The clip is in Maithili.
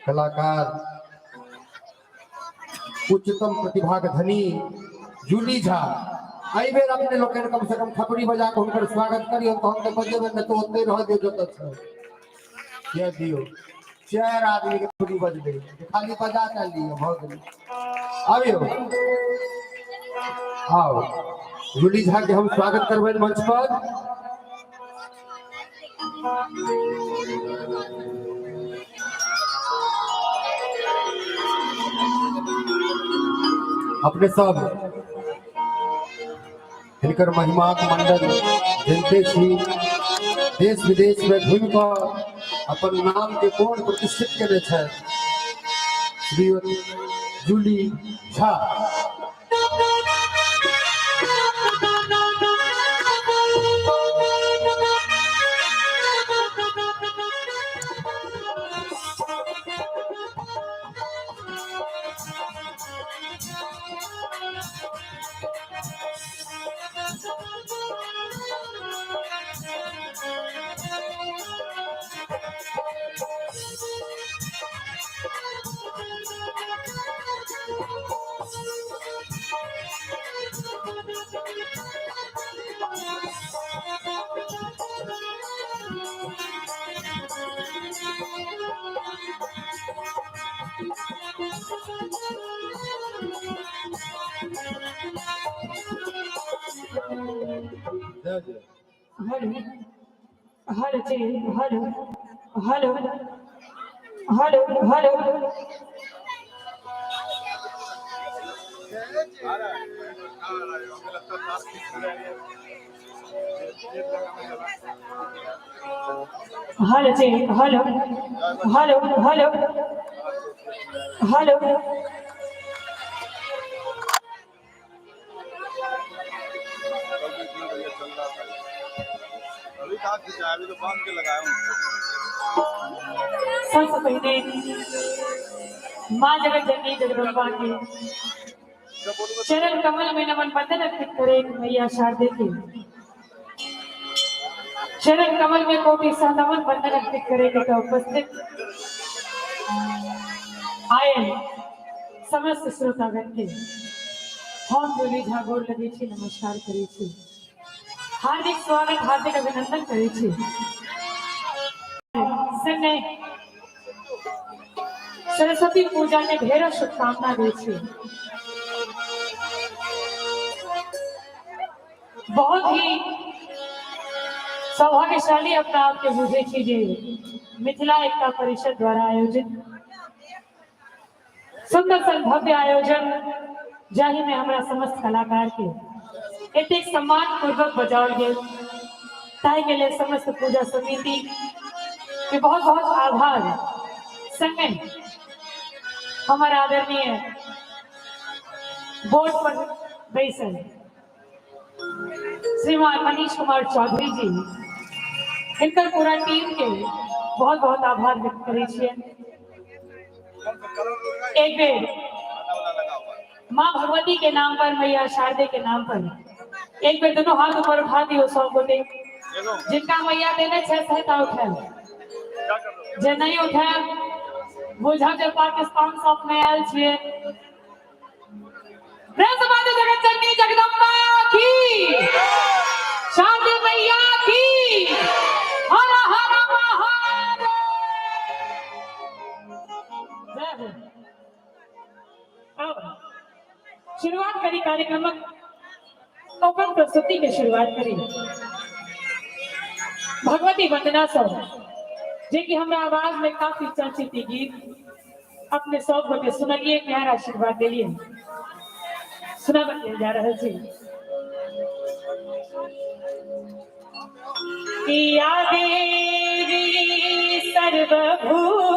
कलाकार, उच्चतम प्रतिभा के धनी जूली झा। एहि बेर अपने लोकनि कम से कम थपड़ी बजा के हुनकर स्वागत करियौ, तहन तऽ बजेबै, नहि तऽ ओतहि रह दियौ जतऽ छै। किया दियौ, चारि आदमी के थपड़ी बजबै, खाली बजा टा लिअ, भऽ गेलै। आबियौ, आओ, जूली झा के हम स्वागत करबै मंच पर। अपने सब हिनकर महिमाक मंडल जनते छी, देश विदेश में घूमि कऽ अपन नाम के कोन प्रतिष्ठित केने छथि श्रीमती जूली झा। हेलो हेलो जी, hello hello hello hello. Hello जी, हेलो हेलो हेलो हेलो। अभी कहाँ खींचा है? अभी तो बांध के लगाया हूँ। सबसे पहले माँ जगत जननी जगदम्बा के चरण कमल में नमन वंदन अर्पित करे मैया शारदे के चरण कमल में कोटि सह नमन वंदन अर्पित करे के तो उपस्थित आए समस्त श्रोतागण के हम जूली झा गोर लगे छी, नमस्कार करे छी, हार्दिक स्वागत हार्दिक अभिनंदन करे छी। संगे सरस्वती पूजा के ढेरों शुभकामना दै छी। बहुत ही सौभाग्यशाली अपना आप के बुझे छी जे मिथिला एकता परिषद द्वारा आयोजित सुंदर सन भव्य आयोजन, जाहि में हमरा समस्त कलाकार के एतेक सम्मान पूर्वक बजाओल गेल, ताहि के लेल समस्त पूजा समिति के बहुत बहुत आभार। संगे हमर आदरणीय बोर्ड पर बैसल श्रीमान मनीष कुमार चौधरी जी, हिनकर पूरा टीम के बहुत बहुत आभार व्यक्त करै छियै। एक बेर माँ भगवती के नाम पर, मैया शारदे के नाम पर एक बेर दोनों हाथ ऊपर उठा दियो सब गोटे। जिनका मैया देने छे सहायता उठाए, जे नहीं उठाए बुझा जे पाकिस्तान से अपने आयल छियै। प्रेम से बाजू जगत जननी जगदम्बा की, शारदे मैया की, हर हर महादेव। जय हो। अब शुरुआत करी कार्यक्रमक ओपन प्रस्तुति के शुरुआत करी भगवती वंदना सर, जे कि हमरा आवाज में काफी चर्चित ई गीत अपने सब गोटे सुनलिए, प्यार आशीर्वाद दिलिए। सुनाबल जा रहल छी। या देवी सर्वभूतेषु